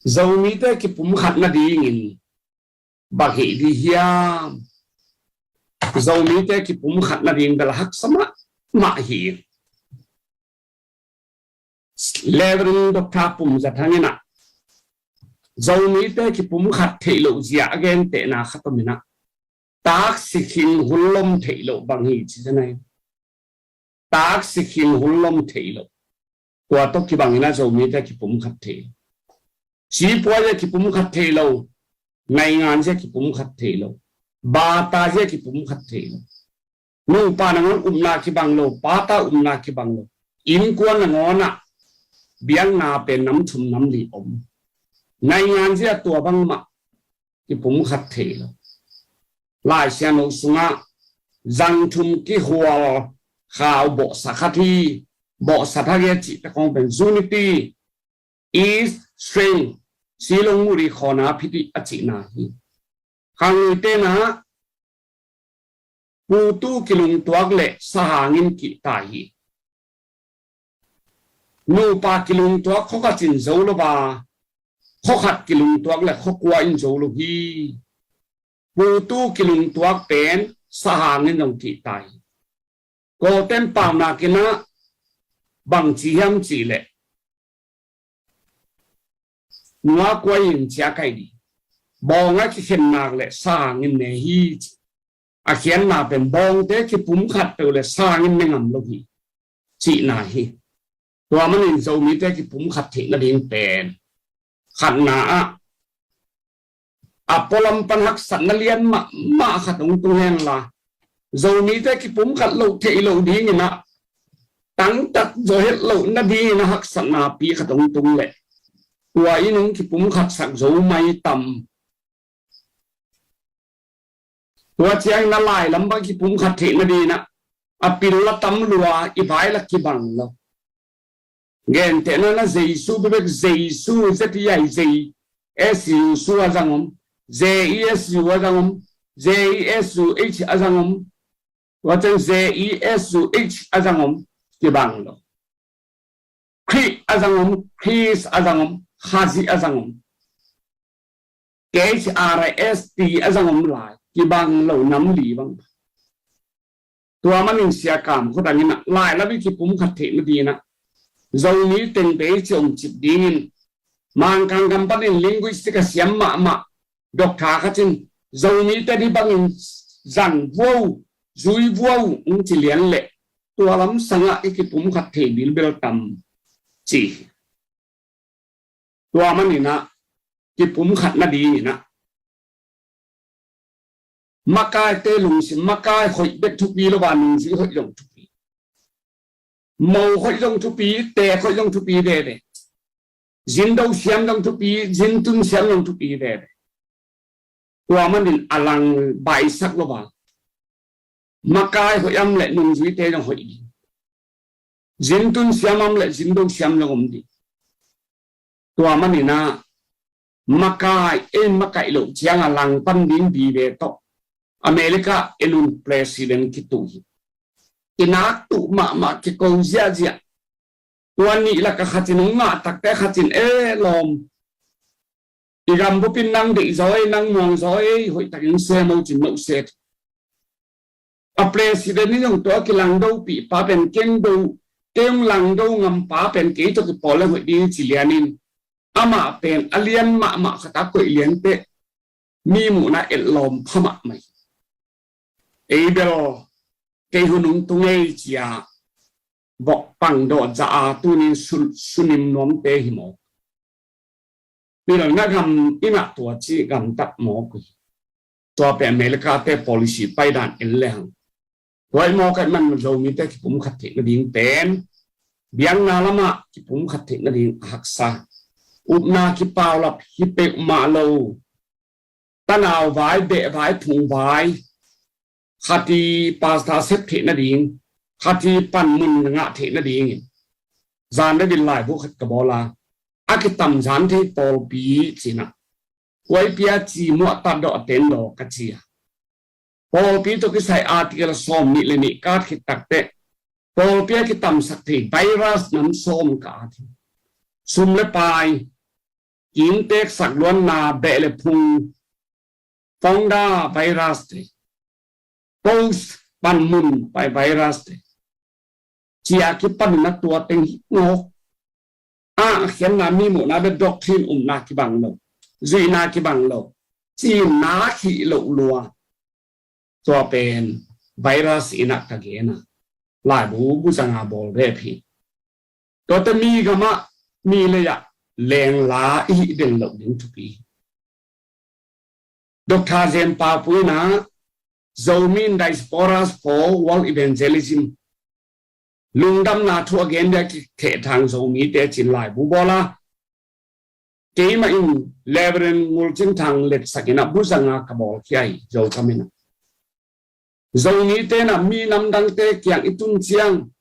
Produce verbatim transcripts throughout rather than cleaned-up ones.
Zomite kipumkhat nadingin bang hih ding hiam? Zomite kipumkhat nading bel haksa mahmah hi. Reverend Doctor Pum Za Thang in ah Zomite kipumkhat theih loh zia a gentehna khat om in ah, taksi khing hun lom theih loh bang hi ci zen ai. Taksi khing hun lom theih loh. Tua tawh kibang in ah Zomite kipumkhat theih loh. Sipuai zia kipumkhat theih loh. Naingan zia kipumkhat theih loh. Bata zia kipumkhat theih loh. Nupa nangawn upna kibang lo, pata upna kibang lo. Innkuan nangawn ah biakna pen nam thum nam li om. Naingan zia tua bangmah kipumkhat thei lo. Laisiangtho sungah zang thum kihual khau bawhsa khat hi, bawhsa thak hi a cihte khawng pen unity is strength, silong muri khawna phiti a cihna hi. Khangluite na putu kilungtuak le sahang in kihtai hi. Nupa kilungtuak khua khat in zo lo a, khua khat kilungtuak le khua kua in zo lo hi. Putu kilungtuak pen sahang in zong kihtai hi. Koten paunak in ah bang ci hiam cih leh nua kuai in ciah kai dih. Bawng a kikhen nak le sahang in ne hi ci. A khiatna pen bawngte kipumkhat peuh le sahang in ne ngam lo hi cihna hi. Tua manin Zomite kipumkhat theih nading pen khatna ah a pualam pan haksatna lian mahmah khat hong tung hen la, Zomite kipumkhat loh theih loh dingin ah tangtak zaw het loh nadingin a haksatna pi khat hong tung leh tua in hong kipumkhatsak zo mai tam? Tua ciangin a lai lam bang kipumkhat theih nadingin ah a pil la tam lua, i vai la kibang lo. Gentehna na Jesu bebek Jesu, Z E I, J E S U, su a zang om, J E S U a zang om, J E S U H a zang om, tua ciang J E S U H a zang om, kibang lo. Khrih a zang om, Khrist a zang om, Khazih a zang om, K H R I S T a zang om lai, kibang lo nam li bang. Tua manin Sia Kam Khuadang in ah lai lam i kipumkhat theih nadingin ah Zomi teng bei ci om cip dingin Mangkang gam panin linguistic a siam mahmah Doctor khat in Zomite hih bangin zang vuau, zui vuau hong ci lian leh tua lam sangah i kipumkhat thei bilbel tam ci hi. Tua manin ah kipumkhat nadingin ah makaite lungsim, makai hoih bek thupi lo a, nungzui hoih zong thupi. Mo hoih zong thupi, teek hoih zong thupi veve. Zindo siam zong thupi, zintun siam zong thupi veve. Tua manin a lang baisak lo a, makai hoih om leh nungzuite zong hoih ding. Zintun siam om leh zindo siam zong om ding. Tua manin ah makai, ei makaih loh ciang a langpan ding vive tawh America en un president kituh hi. Kinak tuh mahmah, kiko ziahziah. Tua nih lak a khat in hong ngah tak teh khat in, e lawm, i gam bup in nang deih zaw ei, nang muang zaw ei, hoih takin sem o cin, no se. A president in zong tua kilangdopih pa pen kei do, kei hong langdo ngam pa pen kei tawh kipawl leng hoih ding ci lian in, amah pen a lian mahmah khat a koih lian teh mi muhna etlawm pha mahmah hi. Ei bel kei hun hong tung ei ci a vok pang dawh za a tunin su, sunim nuamte hi maw. Pilna gam in ah tua ci gamtat mawk uh hi. Tua pen America te policy paidan en le hang. Tua i mawk ahih man Zomite kipumkhat theih nading pen biakna lamah kipumkhat theih nading a haksa. Upna kipaulap hi peuhmah lo. Tanau vai, beh vai, phung vai, khat i pastor sep theih nading, khat i panmun ngah theih nadingin zan le din laibu khat ka bawl a, a kitam zan thei pawlpi ci-in ah, kuaipi a ci muah tat dawh a ten daw ka ci a. Pawlpi tawh kisai article sawm nih le nih ka at khit tak teh pawlpi a kitamsak thei virus nam sawm ka at hi. Sum le pai, kinteksak luanna, beh le phung, founder virus te, post panmun pai virus te, cia kipan na tua teng hi ngawk. A khianna, mi muhna bek, doctrine umna kibang lo, zuihna kibang lo, cinna khih loh lua. Tua pen virus in a ka gen a, laibu buzanga bawl bep hi. Tuate mi gamah, mi lei-ah lengla i hih den loh ding thupi hi. Doctor Jem Pau Pu in a, Zomi in Diasporas for World Evangelism, lungdamna thu a gen dia kithehthang Zomite cin laibu bawl a, keimah in Reverend Ngul Cin Thang letsak in a buzanga ka bawl khia hi, Zokam in a. Zomite in a mi namdangte kiang i tun ciang,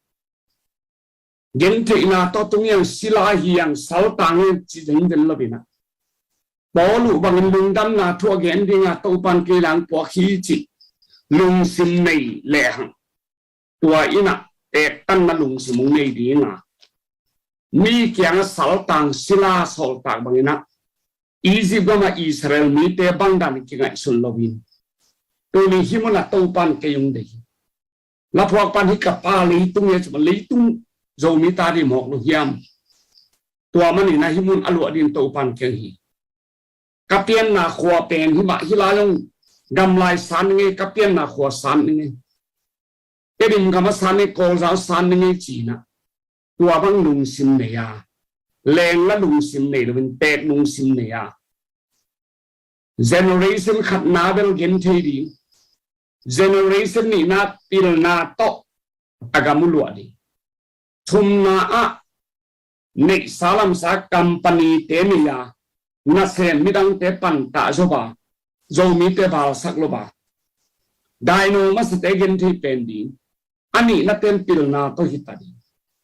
gentheihna tawh tung hiang, sila hiang, saltang hiang ci dengden lo in a, Paul uh bangin lungdamna thu a gen dinga Topan kei lang puak hi cih lungsim nei lehang, tua in a tektanna lungsim hong nei dinga, mi kiangah saltang, sila sawltak bangin a, Egypt gama Israel mite bangdan kingaihsun loin, tuni hih munah Topan kei hong deih hi. Laphuak pan hi ka pa, leitung e, leitung Zomi ta ding mawk lo hiam? Tua manin a hih mun a luah ding Topan kei hong hi. Ka pianna khua pen hih mah hi lai ong, gamlai san ning e, ka pianna khua san ning e, Tedim gama san ning e, Kawlzau san ning e ci in a, tua bang lungsim nei a, lengla lungsim nei loin tek lungsim nei a, generation khatna bel genthei ding, generation nihna pilna tawh a gam uh luah ding. Thumna ah neihsa lamsa company te nei a, nasem midangte pantah zo ba, Zomite valsak lo ba, daino masate genthei pen ding. A nihna ten pilna tawh hi ta ding.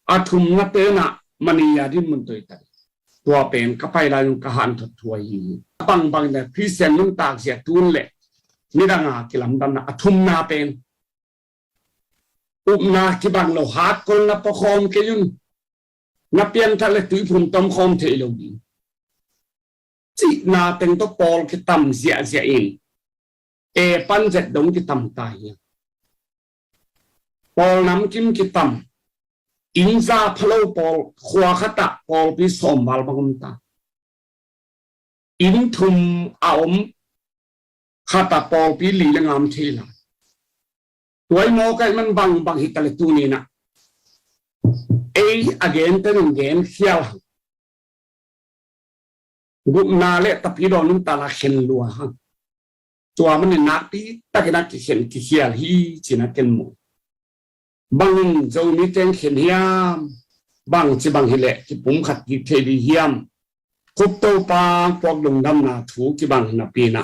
A thumna ten ah mani a dinmun tawh hi ta ding. Tua pen ka pai lai un ka hanthot thu ahi hi. A bangbang in a Khristian nuntak zia tun le nidanga kilamdanna a thumna pen, upna kibang lo, hatkolna pua khawm kei un. Na piangthak le tuiphum tom khawm thei lo ding cihna teng tawh pawl kitam ziahziah in, e pan zet dong kitam ta hi. Pawl namkim kitam, inn za phalo pawl, khua khatah pawlpi sawm val bang om ta. Inn thum a om khatah pawlpi li le nga om thei lai. Tua i mawk ahih man bangbang hi ta le tuni in a, ei a gente in gen khial hang. Gupna le tapidaw nuntakna khen lua hang. Tua manin nakpi takin a kikhen kikhial hi ci in a ken mu. Bangin Zomite in khen hiam? Bangci bang hileh kipumkhat kik thei ding hiam? Khup Topa puak lungdamna thu kibang napi in a,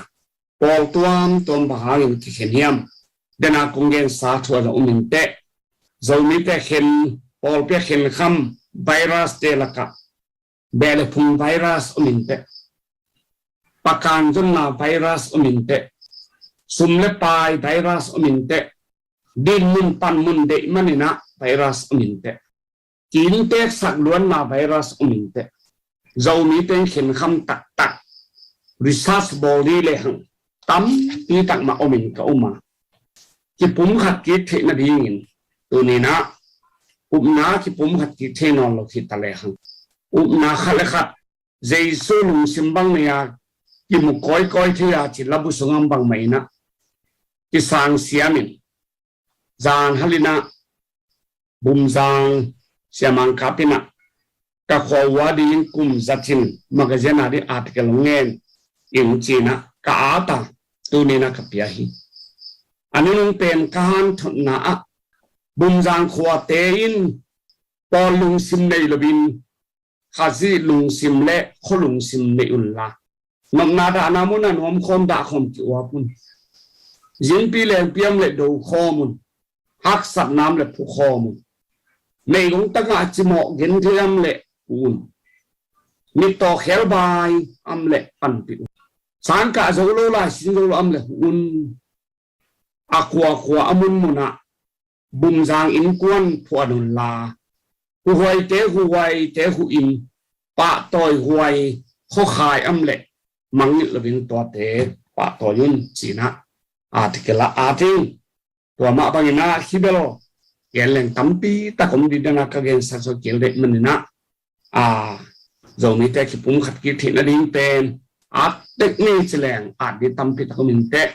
pawl tuamtuam bang hangin kikhen hiam? Dena kong gensa thu a zong om inteh. Zomite khen, pawlpi a khenkham virus te lakah beh le phung virus om inteh. Pakan zonna virus om inteh. Sum le pai virus om inteh. Dinmun panmun deih man in a virus om inteh. Kinteksak luanna virus om inteh. Zomite in khenkham taktak, research bawl ding lehang tampi tak mah om in ka um a, kipumkhat kik theih nadingin tuni in a upna kipumkhat kik thei nawn lo hi ta lehang, upna khat le khat Jesu lungsim bang nei a, kimu kawikawi thei a ci labu sungah bangmah in a kisang siam in, zan hal in a Bumzang siamang kap in a, ka khua ua dingin kum za cin magazine a ding article hong ngen ing ci in a ka at a, tuni in a ka pia hi. A nunung pen ka hanthotna ah Bumzang khuate in pawl lungsim nei loin Khazih lungsim le khua lungsim nei unla, nopna dahna mun a nuam khawm dah khawm ki-uap un. Zingpi lengpi om le do khawm un. Haksatna om le phu khawm un. Meigong tagah cimawh genthei om le hu un. Mittaw khelbai om le panpih un. Sangkah zo lo, laisin zo lo om le hu un. A khuakhua a munmun ah Bumzang innkuan phuan unla, huhuaite huhuaite hu in, pahtawi huai, khuakhai om leh mangngilh loin tuate pahtawi un cinah, a, ti kila a ting. Tua mah banginah hih bel gen leng tampi tak om dih dana ka gensak zo kil dek maninah, a, Zomite kipumkhat kik theih nading pen at dek ni ci leng at dih tampi tak om inteh.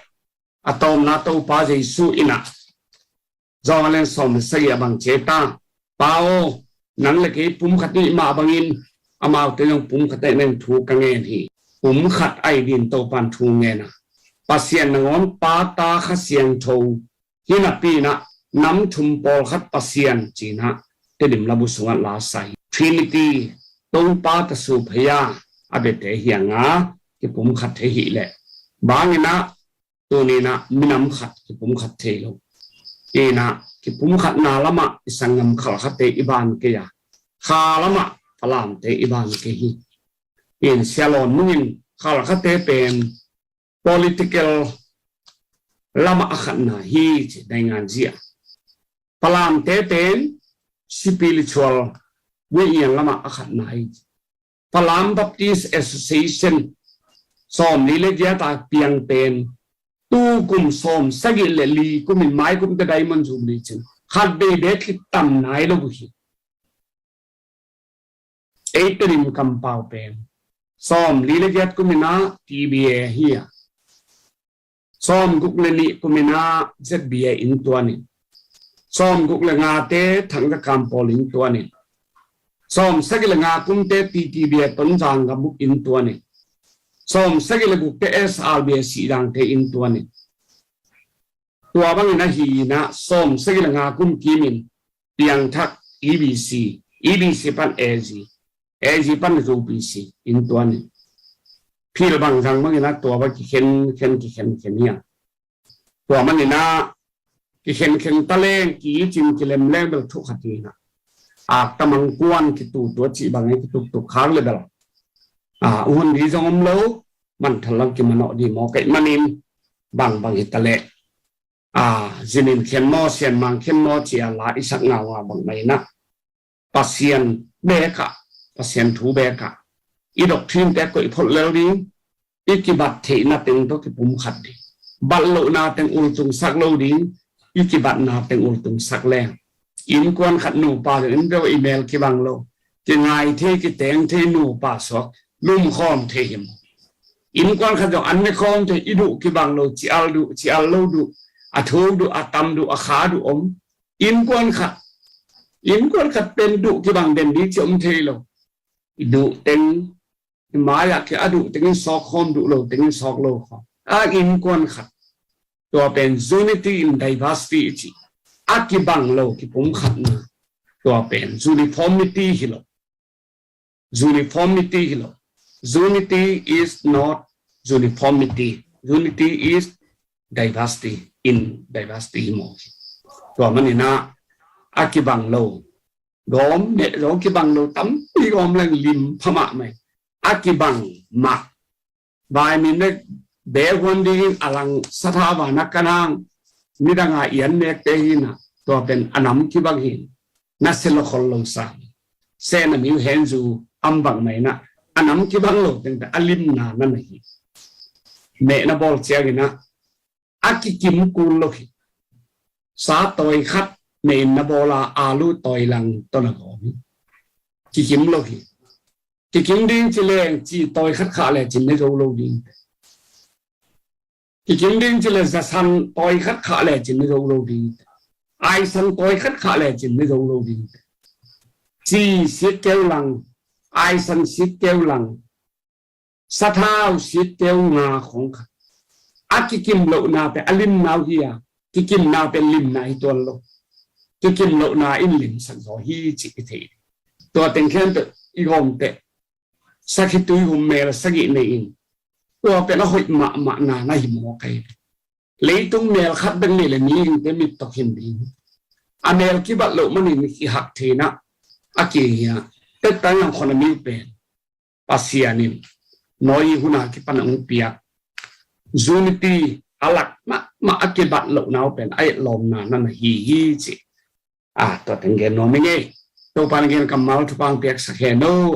A tawpna Topa Jesu inah John a lian sawm le sagih ah bang ci ta? Pa aw, nang le kei pumkhat nih mah bangin amaute zong pumkhat nih nang thu ka ngen hi. Pumkhat ahi ding Topan thu ngen a, Pasian nangawn Pa, Ta, Kha Siangtho hi napi inah nam thum pawlkhat Pasian cinah Tedim labu sungah la sa hi. Trinity, Topa, Ta, Su, Phaia a biate hi a nga kipumkhat thei hi leh banginah tuninah minam khat kipumkhat thei lo. Inah kipumkhatna lamah i sanggam Khalkhate i ban kei a, kha lamah Falamte i ban kei hi. In Sia Lawn Mung in Khalkhate pen political lamah a khatna hi ci, naingan zia. Falamte pen spiritual, guihian lamah a khatna hi ci. Falam Baptist Association sawmli le giat a piang pen tukum sawm sagih le li kumin maikum te Diamond Jubilee cin khat bei bek hi, tam nai lo uh hi. Ei Tedim kampau pen sawmli le giat kuminah T B A hi a, sawmguk le nih kuminah Z B A in tuan in, sawmguk le ngate Thangka Kampawl in tuan in, sawmsagih le nga kumte T T B A Tonzang Gambuk in tuan in, sawmsagih le gukte S R B A Sihzangte in tuan in. Tua bangin ahi inah sawmsagih le nga kum kimin piangthak E B C, E B C pan A G, A G pan U P C in tuan in. Phil bang zang bangin ah tua bang kikhen khen kikhen khen hi a. Tua manin ah kikhen khen ta leng, ki-it in kilem leng bel thu khat hi inah, akta mangkuan kitu tua cih bang hi, kituktuk khak le bel a, hun ding zong om lo, manthan lam kimanawh ding mawk ahih manin bang bang hi ta leh, a, zinin khen maw, sianmang khen maw ci-a la i sak ngaungau bang mah inah, Pasian bekah, Pasian thu bekah i doctrine te koih phot lel ding, i kibat theihna teng tawh kipumkhat ding, bat lohna teng ultungsak lo ding, i kibatna teng ultungsak leng. Innkuan khat nupa zong in bel i mel kibang lo, kingai thei, kiteng thei, nupa suak lumkhawm thei hi maw? Innkuan khat zong an ne khawm thei, i duh kibang lo, cial duh, cial lo duh, a thuk duh, a tam duh, a kha duh om. Innkuan khat, innkuan khat pen duh kibang den ding ci om thei lo. I duh teng, i mai-ah ki a duh tengin sawk khawm, duh lo tengin sawk lo khawm. A innkuan khat. Tua pen unity in diversity i ci. A kibang lo kipumkhatna. Tua pen uniformity hi lo. Uniformity hi lo. Unity is not uniformity. Unity is diversity in diversity hi maw. Tua manin ah a kibang lo, gawm meh zo kibang lo tampi gawm leng lim pha mahmah. A kibang mah. Vai min bek behuan dingin a lang satha vana kanang midang a ian nekte hi inah, tua pen a nam kibang hi. Na se lo khol lo sang, se na miu hen zu am bang mah inah, a nam kibang lo teng pen a limna na na hi. Meh na bawl ciang inah a kikim kul lo hi. Sa tawi khat meh in na bawl a, alu tawi lang tawh na gawm hi. Kikim lo hi. Kikim ding ci leng ci tawi khat khah lecin ne zo lo ding. Kikim ding ci le zasan tawi khat khah lecin ne zo lo ding. Aisan tawi khat khah lecin ne zo lo ding. Ci sikkeu lang, aisan sikkeu lang, sathau sikkeu nga khong khat. A kikim lohna pen a limna uh hi a, kikimna pen limna hi tuan lo. Kikim lohna in limsak zaw hi cih i thei. Tua teng khempeuh i gawm teh, sakhitui hum mel sagih nei in, tua pen a hoih mahmahna na hi mawk hi. Leitung mel khat bek nei le mihingte mit tawh khin ding. A mel kibat loh manin kihak thei inah a kihia. Tek tang ang khon a mi pen Pasian in Noah hun a kipan a hong piak unity a lak mahmah, a kibat lohna uh pen a etlawmna na na hi hi ci. A, tua teng gen nuam ing ei. Topa in gen kammal thupha piaksak hen o.